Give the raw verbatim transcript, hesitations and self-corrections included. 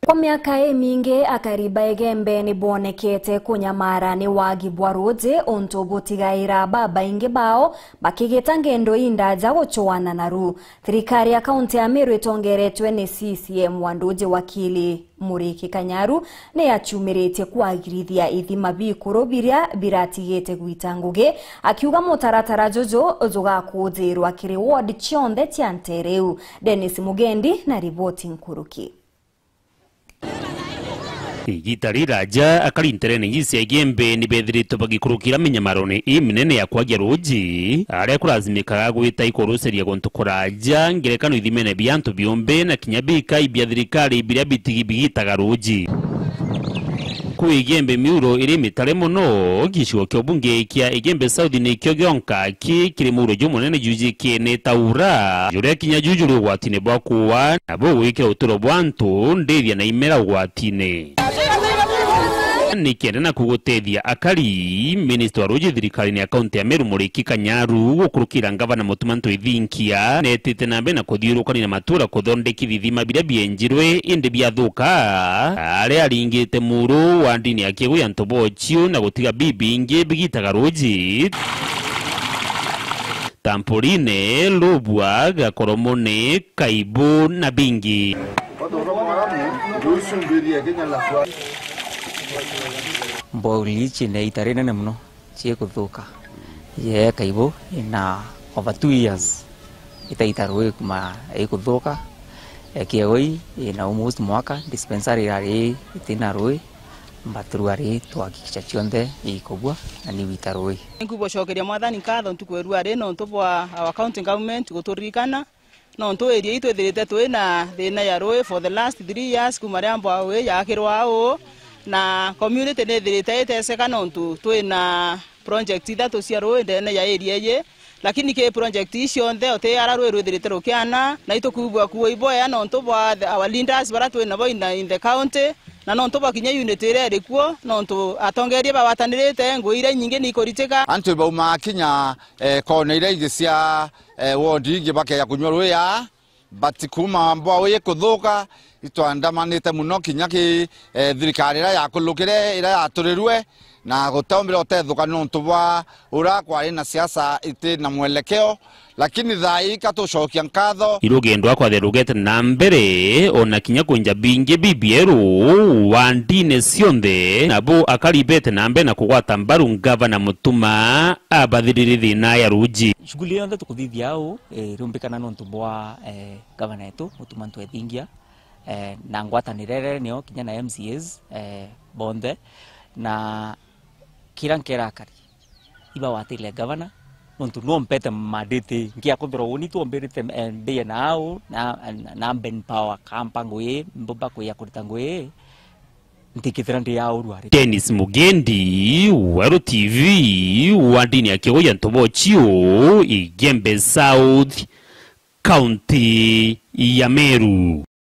Kwa miaka imingi, akari ba Igembe ni boonekete kunyamara ni wagi bwa ruuji, untu butigaira babaingi bao bakigita ngendo indaja gucwaana naru. Thirikari ya kaunti ya Meru itongeretwe ni C C M wa Nduji, wakili Muriki Kanyaru, ni yacumiritie kwagirithia ithima bikuru biria biratigite gwita ngugi, akiuga mutaratara juju jugakuujirwa kiri ward cionthe cia nteere iu. Dennis Mugendi na riboti nkuruki. Igiita riraja, akari nterene ingi cia Igembe ni beethiritwe bagikurukira minyamarone iminene ya kwagia ruuji, aria kurazimikaga gwita ikuruceria guntu kuraja, ngerekano ithimene bia antu biumbe na kinya bikai bia thirikari biria bitigi bigitaga ruuji. Kwi Igembe miuro iri mitare mono, gicigo kia ubunge kia Igembe South nikio gionka ki kiri muuro jumunene jujikiene ta ura, juria kinya ju juri ugwatine bwa kuua, na bugwikira uturo bwa antu ndithia na imera ugwatine. Nikenda na kugutethia akari, minista wa ruuji thirikarine ya kaunti ya Meru Muriki Kanyaru gukurukira ngavana Mutuma Ntwithinkia netite na mbere na kuthiurukania na matura kuthondeki thithima biria bienjirwe indi biathuka, aria aringite muuro wa ndini ya kigu ya Ntobochiu na gutiga bibingi bigitaga ruuji. Tampoline, Lubwa, Gakoromone, Kaibu na bingi. Mbouli ici ni ita rinene mono ciikuthuka. Yee, Kaibu ina over two years itaita ruui kuma ikuthuka. Kiegoi ina almost mwaka, dispensary irari itina ruui. Mbaturu ari twahakikisha cionthe ikubua na ni wita ruui. Nkubocokeria Mwathani nkatho ntuku ya ruari nontu bwa our county government guturirikana, nontu area ii twithirite twi na thina ya ruui for the last three years kuma ria mbwau ii yaakirwa uu, na community nithirite iteseka nontu twi na project ithatu cia ruui ndene ya area iji. Lakini ki project ii cionthe uti ara ruui rwithirite rukiana, na itukuubua kuua iboya nontu bwa the, our leaders bara twi nabo in the, in the county, na nontu bwa kinya unity iria iri kuo, nontu atongeria bagwatanirite, ngui iria inyingi ni ikuritika. Antu baumaa kinya, eh, kona iria ingi cia, eh, ward ingi bakeja kunyua ruui aa. But kuuma mbwau ii kuthuka, itwandamanite mono kinya ki, eh, thirikari iria yakulukire, iria yaturirue, na gutaumbire utethuka nontu bwa uria kwari na siasa iti na mwelekeo, lakini thaa ii ka tucokia nkatho. Irugendo rwa kwathe rugete na mbere, ona kinya kwinja bingi bibieru wa ndini cionthe, nabo akari bete na mbere na kugwata mbaru ngavana Mutuma abathirire thina ya ruuji. Shughuli yonthe tukuthithia au, eh, iriumbikana nontu bwa, eh, gavana wetu, Mutuma Ntwethingia, eh, na ngwatanire nio kinya na M C As, eh, bonthe, na kira nkera akari, ibawatire gavana, nontu nio mpete mandate, ngiakuthira uni twombirite, eh, ndie na au, na, na, na Ben Power, kampa ngui, mbumba kwia kurita ngui, ntikithira ndi ya uru ari. Dennis Mugendi, Weru T V, wa ndini ya Kigoya Ntobochio, Igembe South, County ya Meru.